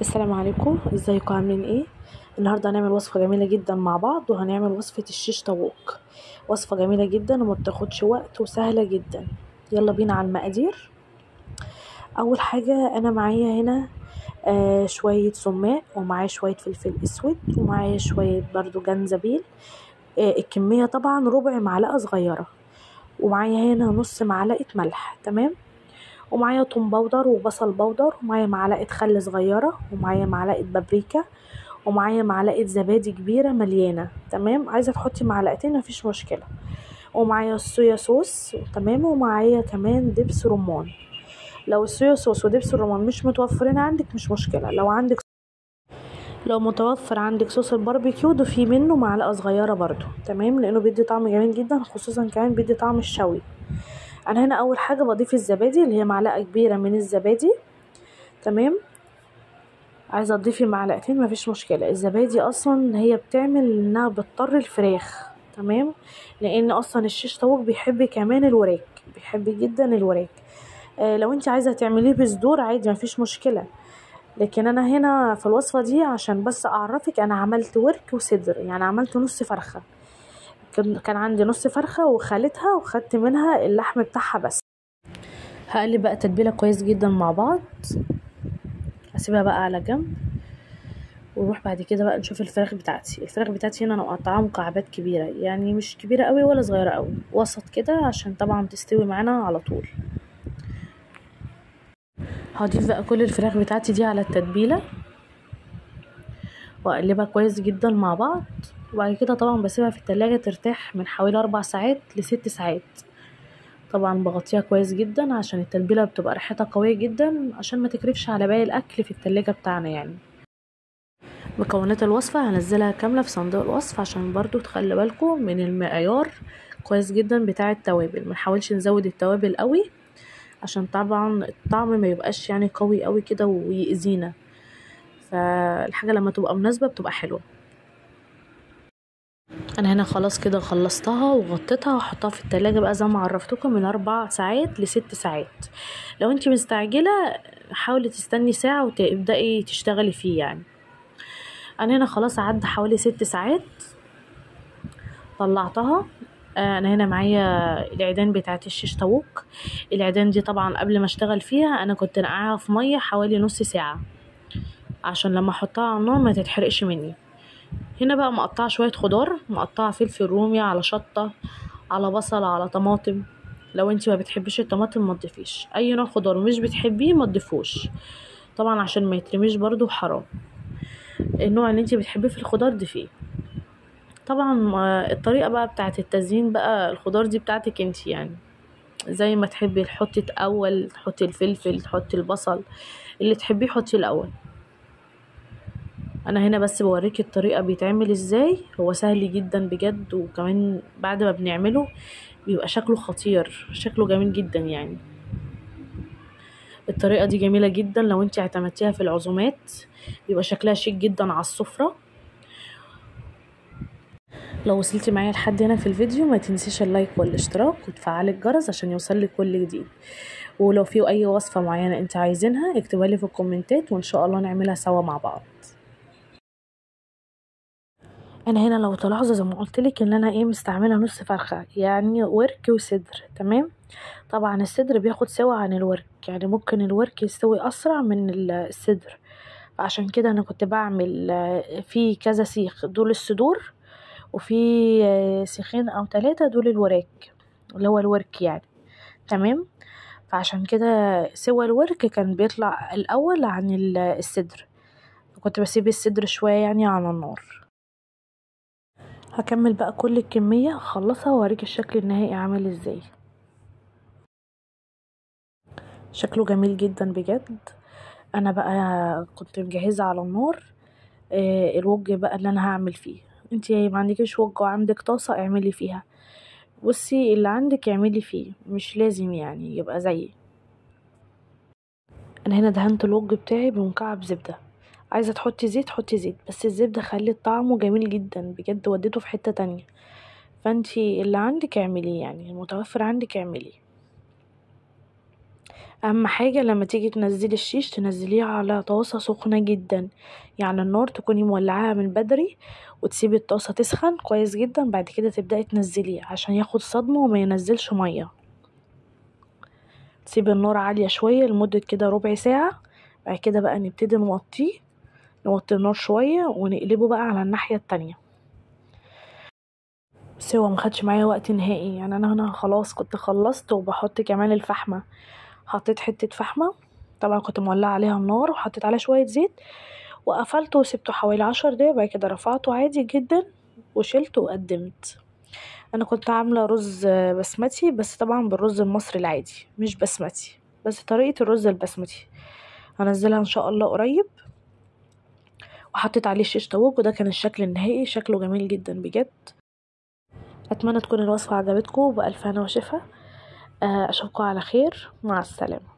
السلام عليكم، ازيكم عاملين ايه؟ النهارده هنعمل وصفه جميلة جدا مع بعض، وهنعمل وصفه الشيش طاووق. وصفه جميلة جدا وما بتاخدش وقت وسهلة جدا. يلا بينا على المقادير. اول حاجة انا معايا هنا شوية سماق، ومعايا شوية فلفل اسود، ومعايا شوية برضو جنزبيل. الكمية طبعا ربع معلقه صغيرة، ومعايا هنا نص معلقه ملح، تمام. ومعايا توم powder وبصل powder، ومعايا معلقه خل صغيرة، ومعايا معلقه بابريكا، ومعايا معلقه زبادي كبيرة مليانة، تمام. عايزه تحطي معلقتين مفيش مشكلة. ومعايا الصويا صوص، تمام. ومعايا كمان دبس رمان. لو الصويا صوص ودبس الرمان مش متوفرين عندك مش مشكلة، لو متوفر عندك صوص الباربيكيو ضيفي منه معلقه صغيرة برضو، تمام، لانه بيدي طعم جميل جدا، خصوصا كمان بيدي طعم الشوي. انا هنا اول حاجة بضيف الزبادي اللي هي معلقه كبيرة من الزبادي، تمام. عايزه تضيفي معلقتين مفيش مشكلة. الزبادي اصلا هي بتعمل انها بتطر الفراخ، تمام، لان اصلا الشيش طاووق بيحب كمان الوراك، بيحب جدا الوراك. لو انت عايزه تعمليه بصدور عادي مفيش مشكلة، لكن انا هنا في الوصفة دي عشان بس اعرفك انا عملت ورك وصدر، يعني عملت نص فرخة. كان عندي نص فرخة وخالتها وخدت منها اللحم بتاعها بس. هقلب بقى التتبيله كويس جدا مع بعض، هسيبها بقى على جنب، ونروح بعد كده بقى نشوف الفراخ بتاعتي. الفراخ بتاعتي هنا انا مقطعاها مكعبات كبيرة، يعني مش كبيرة قوي ولا صغيرة قوي، وسط كده عشان طبعا تستوي معانا على طول. هضيف بقى كل الفراخ بتاعتي دي على التتبيله واقلبها كويس جدا مع بعض، وبعد كده طبعا بسيبها في التلاجة ترتاح من حوالي 4 ساعات ل6 ساعات. طبعا بغطيها كويس جدا عشان التتبيله بتبقى ريحتها قوية جدا، عشان ما تكرفش على باقي الاكل في التلاجة بتاعنا. يعني مكونات الوصفة هنزلها كاملة في صندوق الوصف، عشان برضو تخلي بالكم من المعيار كويس جدا بتاع التوابل. ما نحاولش نزود التوابل قوي عشان طبعا الطعم ما يبقاش يعني قوي قوي كده ويأذينا، فالحاجه لما تبقى مناسبة بتبقى حلوة. انا هنا خلاص كده خلصتها وغطيتها، وحطها في التلاجة بقى زي ما عرفتكم من 4 ساعات ل6 ساعات. لو انتي مستعجلة حاولي تستني ساعة وتبدأي تشتغلي فيه. يعني انا هنا خلاص عدى حوالي 6 ساعات طلعتها. انا هنا معايا العيدان بتاعت الشيش طاووق. العيدان دي طبعا قبل ما اشتغل فيها انا كنت نقعها في مية حوالي نص ساعة، عشان لما احطها على النار ما تتحرقش مني. هنا بقى مقطعه شوية خضار، مقطعه فلفل رومي على شطه على بصل على طماطم. لو انت ما بتحبيش الطماطم ما تضيفيش، اي نوع خضار مش بتحبيه ما تضيفوش طبعا عشان ما يترميش برضو حرام. النوع اللي انت بتحبيه في الخضار ضيفيه. طبعا الطريقة بقى بتاعه التزيين بقى الخضار دي بتاعتك انت، يعني زي ما تحبي تحطي الاول، تحطي الفلفل، تحطي البصل، اللي تحبيه حطيه الاول. انا هنا بس بوريكي الطريقة بيتعمل ازاي، هو سهل جدا بجد، وكمان بعد ما بنعمله بيبقى شكله خطير، شكله جميل جدا. يعني الطريقة دي جميلة جدا لو انت اعتمدتيها في العزومات، بيبقى شكلها شيك جدا على السفرة. لو وصلتي معايا لحد هنا في الفيديو ما تنسيش ال like والاشتراك وتفعلي الجرس عشان يوصلك كل جديد. ولو في اي وصفه معينة انت عايزينها اكتبها لي في الكومنتات وان شاء الله نعملها سوا مع بعض. انا هنا لو تلاحظوا زي ما قلت لك ان انا مستعملة نص فرخة، يعني ورك وصدر، تمام. طبعا الصدر بياخد سوا عن الورك، يعني ممكن الورك يستوي اسرع من الصدر، فعشان كده انا كنت بعمل في كذا سيخ، دول الصدور، وفي سيخين او 3 دول الوراك اللي هو الورك يعني، تمام. فعشان كده سوى الورك كان بيطلع الاول عن الصدر، كنت بسيب الصدر شوية يعني على النار. هكمل بقى كل الكمية اخلصها واوريك الشكل النهائي عامل ازاي. شكله جميل جدا بجد. انا بقى كنت مجهزة على النار الوج بقى اللي انا هعمل فيه. انتي ما عندكيش وج وعندك طاسه اعملي فيها، بصي اللي عندك اعملي فيه، مش لازم يعني يبقى زيي. انا هنا دهنت الوج بتاعي بمكعب زبدة، عايزه تحطي زيت حطي زيت، بس الزبدة خلت طعمه جميل جدا بجد، وديته في حتة تانية. فانتي اللي عندك اعمليه، يعني المتوفر عندك اعمليه. اهم حاجة لما تيجي تنزلي الشيش تنزليه على طاسة سخنة جدا، يعني النار تكوني مولعاها من بدري وتسيبي الطاسة تسخن كويس جدا، بعد كده تبدأي تنزليه عشان ياخد صدمة وما ينزلش مية. تسيبي النار عالية شوية لمدة كده ربع ساعة، بعد كده بقى نبتدي نوطيه، نوطي النار شوية ونقلبه بقى على الناحية التانية. بس هو مخدش معايا وقت نهائي، يعني انا هنا خلاص كنت خلصت وبحط كمان الفحمة. حطيت حتة فحمة، طبعا كنت مولعة عليها النار، وحطيت عليها شوية زيت وقفلته وسبته حوالي 10 دقايق. بعد كده رفعته عادي جدا وشلته وقدمت. انا كنت عاملة رز بسمتي، بس طبعا بالرز المصري العادي مش بسمتي، بس طريقة الرز البسمتي هنزلها ان شاء الله قريب. وحطيت عليه شيش طاووق، وده كان الشكل النهائي، شكله جميل جدا بجد. اتمنى تكون الوصفة عجبتكم، وبألف هنا وشفا. اشوفكم على خير، مع السلامة.